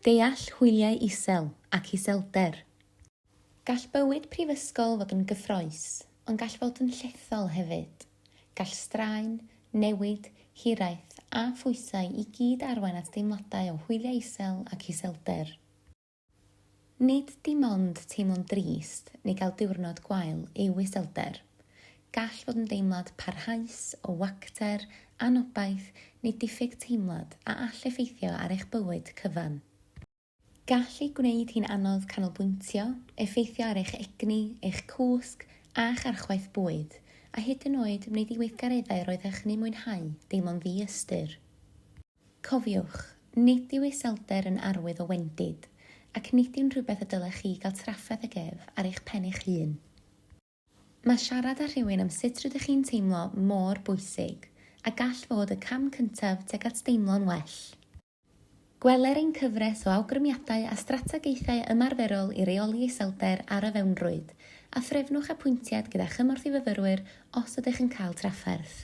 Deall hwyliau isel ac iselder. Gall bywyd prifysgol fod yn gyffrous, ond gall fod yn llethol hefyd. Gall straen, newid, hiraeth a phwysau i gyd arwain at deimladau o hwyliau isel ac iselder. Nid dim ond teimlo'n drist neu gael diwrnod gwael yw iselder. Gall fod yn deimlad parhaus o wacter, anobaith neu diffyg teimlad a all effeithio ar eich bywyd cyfan. Gall ei gwneud hi'n anodd canolbwyntio, effeithio ar eich egni, eich cwsg a'ch archwaeth bwyd, a hyd yn oed wneud i weithgareddau roeddech yn eu mwynhau deimlo'n ddi-ystyr. Cofiwch, nid yw iselder yn arwydd o wendid, ac nid yw'n rhywbeth y dylech chi gael trafferth ag ef ar eich pen eich hun. Mae siarad â rhywun am sut rydych chi'n teimlo mor bwysig, a gall fod y cam cyntaf tuag at deimlo'n well. Gweler ein cyfres o awgrymiadau a strategaethau ymarferol i reoli iselder ar y fewnrwyd, a threfnwch apwyntiad gyda Chymorth i Fyfyrwyr os ydych yn cael trafferth.